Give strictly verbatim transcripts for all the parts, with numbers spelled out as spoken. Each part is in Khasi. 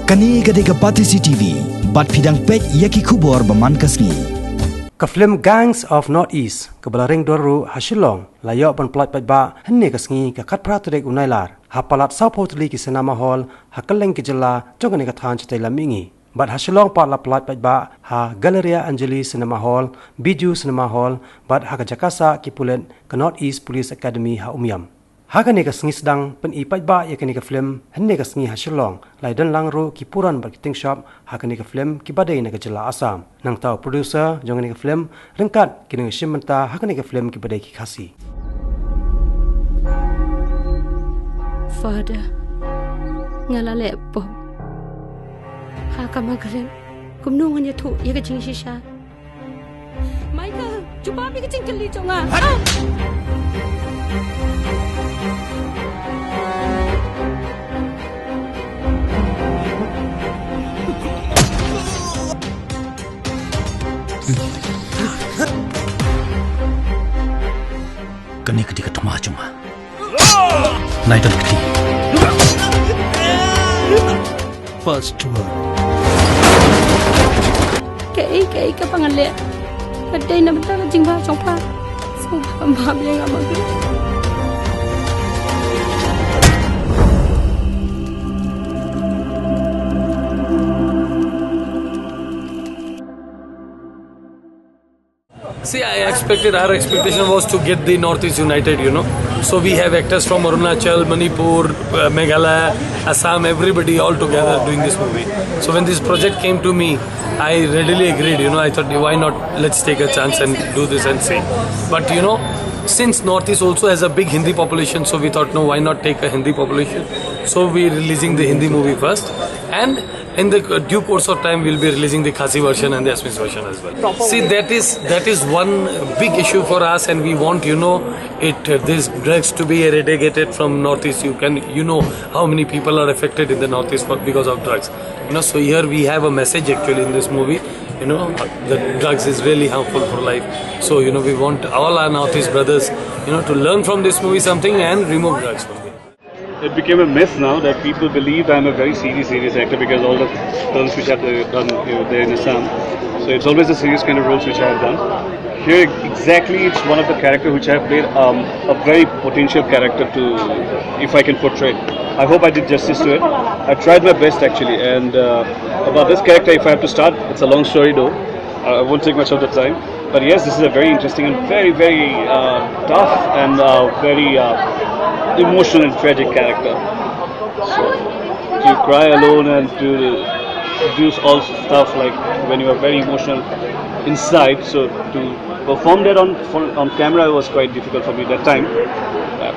Kane ka dei ka Batesi T V, bad phi dang peit ïa ki khubor ba man ka sngi. Ka film Gangs of North East, kaba la ring dur ruh ha Shillong, la ïoh ban pyllait paidbah hynne ka sngi ka khatphra tarik u Nailar, ha palat sawphew tylli ki cinema hall ha kylleng ki jylla jong kane ka thaiñ shatei lam mihngi. Bad ha Shillong pat la pyllait paidbah ha Galleria Anjali Cinema Hall, Bijou Cinema Hall, bad ha ka jaka sah ki pulit ka North East Police Academy ha Umiam. Ha kane ka sngi sdang pyni paidbah ïa kane ka film, hynne ka sngi ha Shillong, la ïadon lang ruh ki puran bad ki tyngshop ha kane ka film kiba dei na ka jylla Assam. Nangta u producer jong kane ka film, ryngkat ki nongshim bynta ha kane ka film kiba dei ki Khasi. Father, nga la leh pop ha ka Margaret. Kumno ngan ïathuh ïa ka jingshisha? Michael, jubab ïa ka jingkylli jong nga. Kane ka dei ka thma jong nga. Nai don kti. First word. Kaei kaei kaba nga leh ka dei na bynta ka jingbha jong pha. Sngewbha bha ïa nga, Margaret. See, I expected, our expectation was to get the Northeast united, you know. So we have actors from Arunachal, Manipur, uh, Meghalaya, Assam, everybody all together doing this movie. So when this project came to me, I readily agreed, you know. I thought, why not? Let's take a chance and do this and see. But, you know, since Northeast also has a big Hindi population, so we thought, no, why not take a Hindi population? So we're releasing the Hindi movie first. And in the due course of time, we'll be releasing the Khasi version and the Assamese version as well. See, that is, that is one big issue for us, and we want, you know, it, uh, this drugs to be eradicated from Northeast. You can, you know, how many people are affected in the Northeast for, because of drugs. You know, so here we have a message actually in this movie. You know, the drugs is really harmful for life. So, you know, we want all our Northeast brothers, you know, to learn from this movie something and remove drugs from there. It became a myth now that people believe I'm a very serious, serious actor because all the films which I've done, you know, there in Assam. So it's always the serious kind of roles which I have done. Here, exactly, it's one of the character which I've played, um, a very potential character to, if I can portray. I hope I did justice to it. I tried my best, actually, and, uh, about this character, if I have to start, it's a long story though. Uh, I won't take much of the time. But yes, this is a very interesting and very, very, uh, tough and, uh, very, uh, emotional and tragic character. So to cry alone and to do all stuff like when you are very emotional inside, so to perform that on, on camera was quite difficult for me that time. But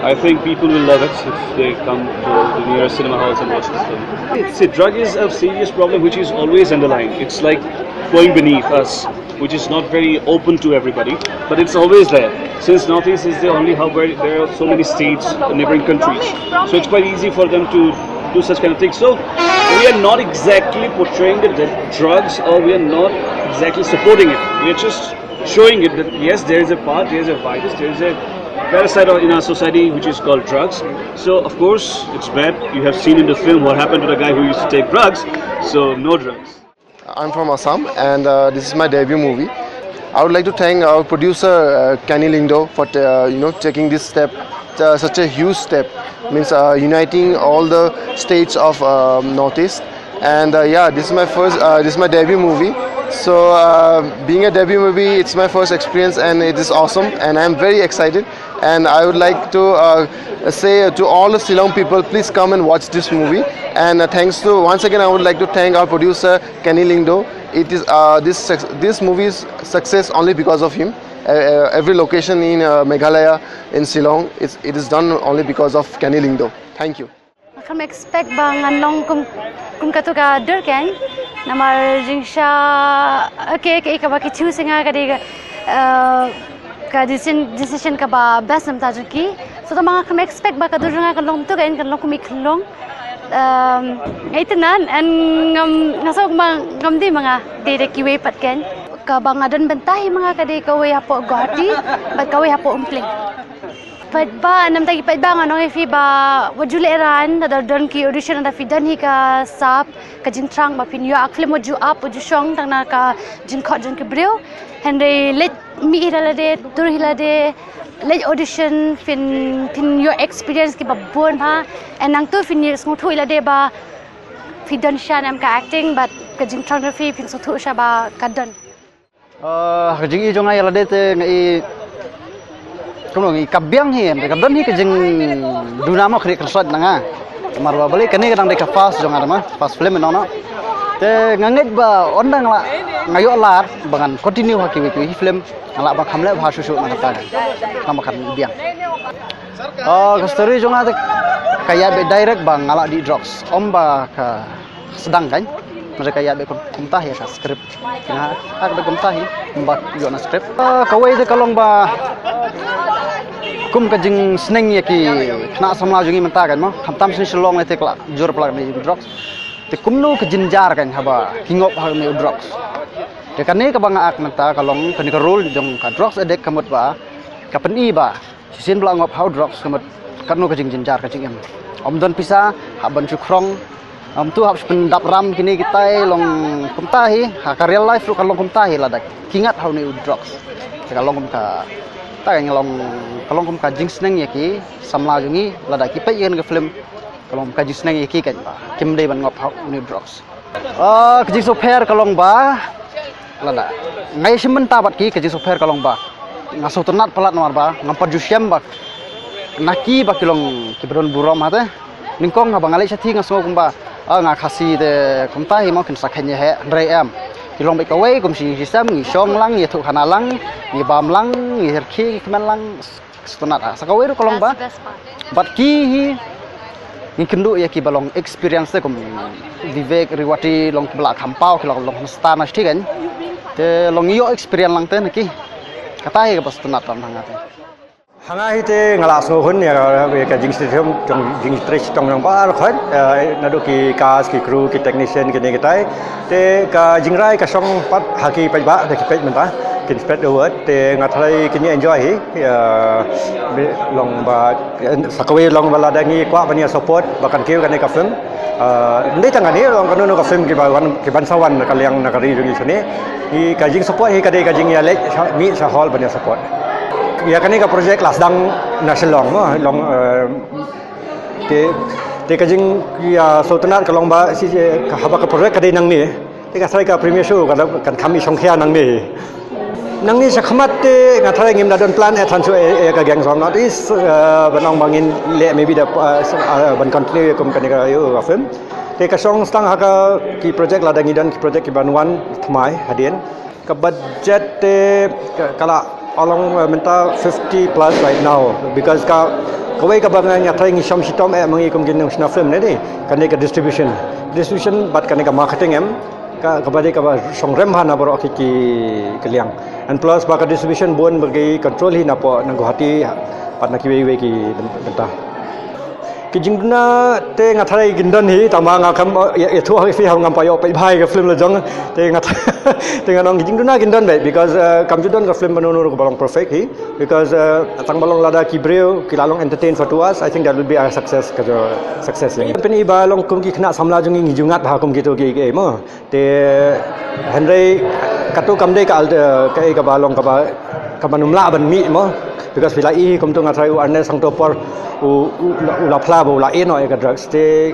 I think people will love it if they come to the nearest cinema halls and watch this film. See, drug is a serious problem which is always underlying. It's like flowing beneath us, which is not very open to everybody, but it's always there. Since Northeast is the only hub where there are so many states, neighboring countries, so it's quite easy for them to do such kind of things. So we are not exactly portraying the, the drugs, or we are not exactly supporting it. We are just showing it that yes, there is a part, there is a virus, there is a parasite in our society which is called drugs. So of course it's bad. You have seen in the film what happened to the guy who used to take drugs. So no drugs. I'm from Assam, and uh, this is my debut movie. I would like to thank our producer uh, Kenny Lyngdoh for uh, you know, taking this step, uh, such a huge step, means uh, uniting all the states of uh, Northeast. And uh, yeah, this is my first, uh, this is my debut movie. So uh, being a debut movie, it's my first experience, and it is awesome, and I'm very excited. And I would like to uh, say to all the Shillong people, please come and watch this movie. And uh, thanks to, once again, I would like to thank our producer Kenny Lyngdoh. It is uh, this suc- this movie's success only because of him. Uh, uh, every location in uh, Meghalaya, in Shillong, it's, it is done only because of Kenny Lyngdoh. Thank you. Ngam expect ba ngan long kum, kum katu ka dur kein. Namar jingshisha, okay, okay, kaba ki choose nga ka dei ka, uh, ka decision, decision kaba best namar jong ki. So tang ba ngam expect ba ka dur jong nga kan long tu kein, kan long kum i khlong. Um, nga itynnad, and ngam, nga sngew ba ngam dei ma nga dei da kiwei pat kein. Kaba nga don bynta hi ma nga ka dei kawei hapoh Guwahati bad kawei hapoh Umpling. Paidbah, namta ki paidbah, nga ong ïa phi ba wat ju lehrain, lada don ki audition, lada phi don hi ka sap, ka jingthrang ba phin ïoh ïa ka film, wat ju ap, wat ju shong tang na ka jingkhot jong ki briew. Hynrei leit mih hi lade, tur hi lade, leit audition, phin phin ïoh experience kiba bun bha. Nangta phin ïoh sngewthuh hi lade ba phi don shisha ne em ka acting, bad ka jingthrang jong phi phin sngewthuh shisha ba ka don. Ah, ka jingïohi jong nga ïa lade te nga i, kumno, nga i ka biang hi, ka don hi ka jingduna mo, khyndiat khynsoit na nga. Namar ba balei kane ka dang dei ka first jong nga, ma first film, nong no. Te nga ngeit ba ynda nga la, nga ïoh lad ba ngan continue ha kiwei kiwei film, nga lah ban kham leh bha shuh shuh na kata. Nga ma kan biang. Ah, ka story jong nga te ka ïaid beit direct ba nga la dih drugs, ym ba ka sdang kan. Nga ka ïaid beit kum, kumta hi ka script. Nga ha ka beit kumta hi, ym ba ïoh na script. Ah, kawei te ka long ba kum ka jingsneng ïa ki khynnah samla jong ngi mynta kan mo, khamtam sha Shillong ne te ka la jur palat na drugs. Te kumno ka jynjar kan haba ki ngop ha une u drugs. Te kane kaba nga act mynta ka long kane ka role jong ka drugs addict, ka mut ba ka pyni ba shisien ba la ngop ha u drugs ka mut katno ka jingjynjar ka jingim. Ym don pisa, hap ban shu khrong. Ym tu hap shu pyndap ram kine kitai, long kumta hi, ha ka real life ruh ka long kumta hi lada ki ngat ha une u drugs. Te ka long kum ka, ta ka long, ka long kum ka jingsneng ïa ki samla jong ngi lada ki peit ïa kane ka film, ka long kum ka jingsneng ïa ki kan ba kim dei ban ngop ha une u drugs. Ah, ka jingsngewpher ka long ba lada nga ïashim bynta bad ki, ka jingsngewpher ka long ba nga sngewtynnat palat namar ba ngam pat ju shem ba na ki ba ki long kiba don burom ha te. Nyngkong haba nga leit shatei nga sngew kumba, ah, nga Khasi te kumta hi mo, kin sa khein ïa heh, hynrei em. Ki long beit kawei kum shi shisem, ngi shong lang, ngi ïathuh khana lang, ngi bam lang, ngi hirkhie, ngi kmen lang. Sngewtynnat ha. Sa kawei ruh ka long ba bad ki hi ngi kynduh ïa kiba long experience te kum Vivek, Rewati, long kiba la kham paw, ki long, long star na shatei kan. Te long ïoh experience lang te na ki. Kata hi kaba sngewtynnat tam ha nga te. Ha nga hi te nga la sngewhun ïa ka, ïa ka jingshitom, jong, jingtrei shitom jong baroh khoit, eh, naduh ki cast, ki crew, ki technician, kine kitai. Te ka jingrai ka shong pat ha ki paidbah, da ki peit mynta, kin spread the word. Te nga tharai kin ïa enjoy hi, eh, long ba, eh, sa kawei long ba lada ngi kwah ban ïa support ba kan kiew kane ka film. Eh, ym dei tang kane, long kano kano ka film kiba wan, kiban sa wan na ka liang na ka ri jong ngi shane. Ngi ka jingsupport hi ka dei ka jingïaleit sha, mih sha hall ban ïa support. Ïa kane ka project la sdang na Shillong mo, long, eh, Te, te ka jing, ïa, sngewtynnat ka long ba, shi, ka haba ka project ka dei nangne. Te ka tharai ka premiere show ka da, kan kham i shongkhia nangne. Nangne shakhmat te nga tharai ngim da don plan eh than shuh eh, eh, ka Gangs of North East, eh, ban ong ba ngin leh maybe da, eh, ban continue kum kane ka, ïa, ka film. Te ka shong sdang ha ka ki project lada ngi don ki project kiban wan thymmai hadien. Ka budget te ka, ka la along, eh, mynta fifty plus right now, because ka, kawei kaba nga, nga tharai ngi sham shitom eh ma ngi kum ki nongshna film ne di, kane ka distribution. Distribution bad kane ka marketing em, ka, kaba dei kaba shong rem ha na baroh ki, ki, ki liang. And plus ba ka distribution bun ba ki control hi na pdeng na Guwahati, pat na kiwei wei ki byn-, bynta. Ki jingduna te nga tharai kin don hi, tangba nga kam, eh, ïa, ïathuh ha phi, ngam pat ïoh peit bha ïa ka film la jong. Te nga, te nga ong ki jingduna kin don beit, because, eh, kam ju don ka film ba no no ruh ba long perfect hi, because, eh, tang ba long lada ki briew ki la long entertain for two hours, I think that will be a success, ka jong success ïa ngi. Pyn-i ba long kum ki khynnah samla jong ngi, ngi ju ngat bha kum kito ki, ki, mo. Te hynrei kato kam dei ka al-, eh, kaei kaba long kaba, kaba nym lah ban mih mo. Because phi la i hi kumto nga tharai u Ernest hangto por u, u, u la, u la phla ba u la ïeh noh ïa ka drugs. Te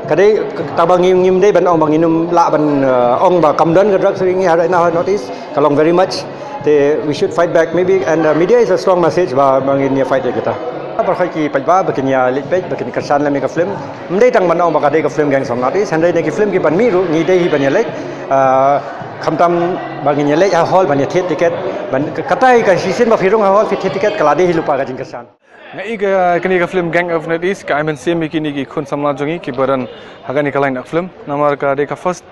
ka dei, tangba ngim, ngim dei ban ong ba ngi nym lah ban, eh, ong ba kam don ka drugs ri ngi ha right now ha North East. Ka long very much. Te we should fight back maybe, and, uh, media is a strong message ba, ba ngin ïa fight ïa kita. Baroh ki paidbah ba kin ïa leit peit, ba kin kyrshan lem ïa ka film. Ym dei tang ban ong ba ka dei ka film Gangs of North East, hynrei na ki film kiban mih ruh ngi dei hi ban ïa leit. Ah, khamtam ba ngin ïa leit ha hall ban ïa thied tiket. Ban, ka, kata hi ka shisien ba phi rung ha hall phi thied tiket ka la dei hi lypa ka jingkyrshan. Nga i ka, kane ka film Gang of North East ka ai mynsiem ïa kine ki khun samla jong ngi kiba don ha kane ka line of film. Namar ka dei ka first,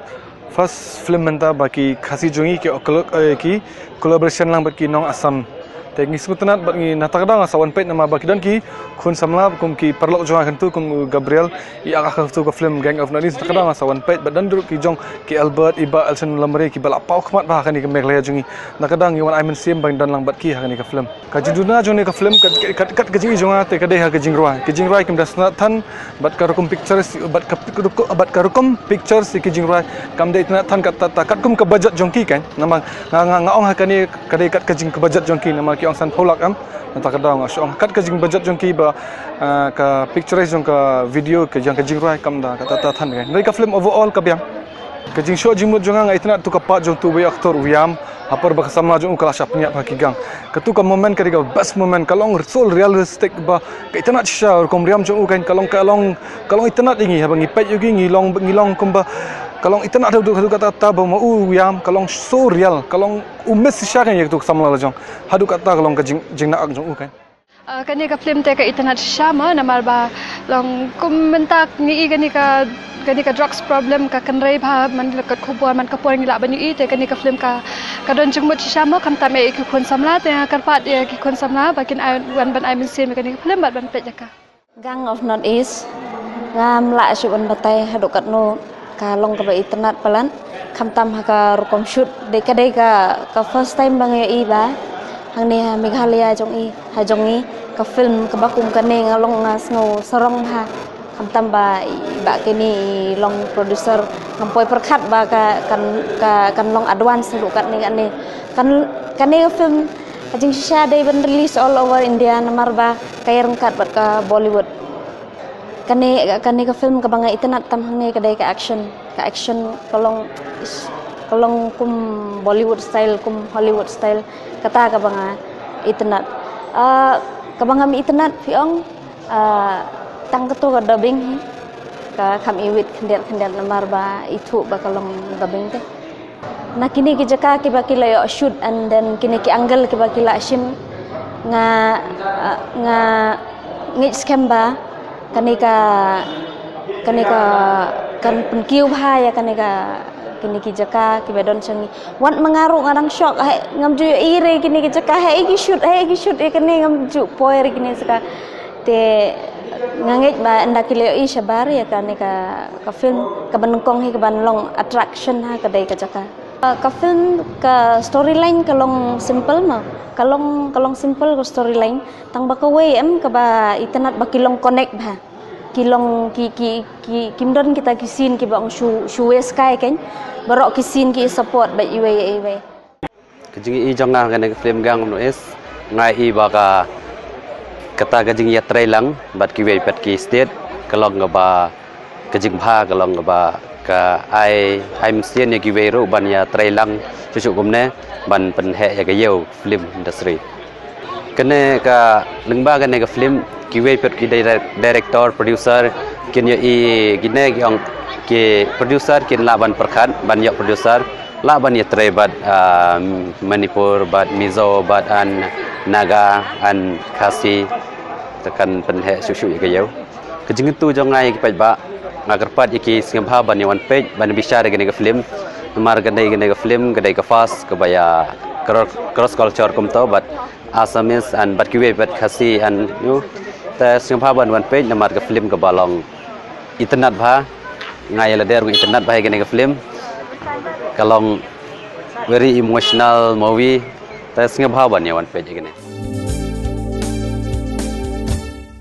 first film mynta ba ki Khasi jong ngi ki collo-, eh, ki collaboration lang bad ki nong Assam. Te ngi sngewtynnat bad ngi na kata ka daw nga sa wan peit namar ba ki don ki khun samla kum ki paralok jong nga kyntu kum u Gabriel i ak ka tu ka film Gang of North East, na kata ka daw nga sa wan peit bad don ruh ki jong ki Albert, i Bah Elson Lamare, ki ba la paw khmat bha ha kane ka Meghalaya jong ngi. Na kata ka daw ngi wan ai mynsiem ba ngi don lang bad ki ha kane ka film. Ka jingduna jong kane ka film kat, kat, kat ka jing i jong nga te ka dei ha ka jingrwai. Ka jingrwai kim da sngewtynnat than bad ka rukom pictures, bad ka, bad ka rukom pictures ki jingrwai kam dei itynnat than kat, kat, kat kum ka budget jong ki kan. Namar nga, nga, nga ong ha kane ka dei kat ka jing ka budget jong ki namar ki ong san phew lak em. Na kata ka daw nga shu ong kat ka jing budget jong ki ba, ah, ka pictures jong ka video ka jong ka jingrwai kam da kat, kat, kat than kan. Dei ka film overall ka biang. Ka jingshoh jingmut jong nga, nga itynnat tu ka part jong tu wei actor u Yam, ha por ba ka samla jong u ka la shah pynïap ha ki gang. Katu ka moment ka dei ka best moment, ka long so realistic ba ka itynnat shisha rukom riam jong u kan, ka long, ka long, ka long itynnat ïa ngi haba ngi peit ïa ki ngi long, ngi long kumba ka long itynnat haduh, haduh katta katta ba ma u Yam ka long so real, ka long u miss shisha kan ïa katu ka samla la jong. Haduh katta ka long ka jing, jingnaak jong u kan. Uh, kane ka film te ka itynnat shisha mo namar ba long kum mynta ngi i kane ka, kane ka drugs problem ka kynrei bha man la kat khubor man ka por ngi lah ban ïohi te kane ka film ka, ka don jingmut shisha mo khamtam ïa ki khun samla te nga kyrpad ïa ki khun samla ba kin ai wan ban ai mynsiem ïa kane ka film bad ban peit ïa ka. Gang of North East ngam lah shuh ban batai haduh katno ka long kaba itynnat palat khamtam ha ka rukom shoot dei ka dei ka, ka first time ba nga ïohi ba hangne ha Meghalaya jong i ha jong i ka film kaba kum kane nga long nga sngew sarong bha khamtam ba i ba kine i long producer ngam poi pyrkhat ba ka kan ka kan long advance haduh katne katne kan kane ka film ka jingshisha dei ban release all over India namar ba ka ïaryngkat bad ka Bollywood. Kane, kane ka film kaba nga itynnat tam hangne ka dei ka action. Ka action ka long, ka long kum Bollywood style, kum Hollywood style. Kata kaba nga itynnat. Ah, kaba ngam itynnat phi ong, ah, tang katu ka dubbing hi. Ka kham iwit khyndiat khyndiat namar ba ithuh ba ka long dubbing te. Na kine ki jaka kiba ki la ïoh shoot and then kine ki angle kiba ki la shim nga, ah, nga ngeit skhem ba kane ka, kane ka kan pynkiew bha ïa kane ka kine ki jaka kiba don sha ngi. Wat ma nga ruh nga dang shock, hei ngam ju ïohi re kine ki jaka, hei ki shoot, hei ki shoot ïa kane ngam ju poi re kine jaka. Te nga ngeit ba ynda ki la ïohi shabar ïa kane ka, ka film kaba nyngkong hi kaban long attraction ha ka dei ka jaka. Ka film ka storyline ka long simple ma. Ka long, ka long simple ka storyline. Tang ba kawei em kaba itynnat ba ki long connect bha. Ki long ki, ki, ki, kim don kita ki scene kiba ong shu, shu waste kai kan. Baroh ki scene ki support bad iwei, iwei. Ka jingïohi jong nga ha kane ka film Gang of North East nga ïohi ba ka kata ka jingïatreilang bad kiwei pat ki state ka long kaba ka jingbha ka long kaba ka ai, ai mynsiem ïa kiwei ruh ban ïatreilang shuh shuh kumne ban pynheh ïa ka ïew film industry. Kane ka lyngba kane ka film kiwei pat ki direct-, director, producer kin ïohi kine ki ong ki producer kin lah ban pyrkhat ban ïoh producer lah ban ïatrei bad, ah, Manipur bad Mizo bad an Naga an Khasi te kan pynheh shuh shuh ïa ka ïew. Ka jingkyntu jong nga ïa ki paidbah nga kyrpad ïa ki sngewbha ban ïa wan peit ban bishar ïa kane ka film. Namar ka dei kane ka film ka dei ka first kaba ïa cross, cross culture kumto bad Assamese and bad kiwei bad Khasi and you know, te sngewbha ban wan peit namar ka film kaba long itynnat bha. Nga ïa lade ruh nga itynnat bha ïa kane ka film. Ka long very emotional movie. Te sngewbha ban ïa wan peit ïa kane.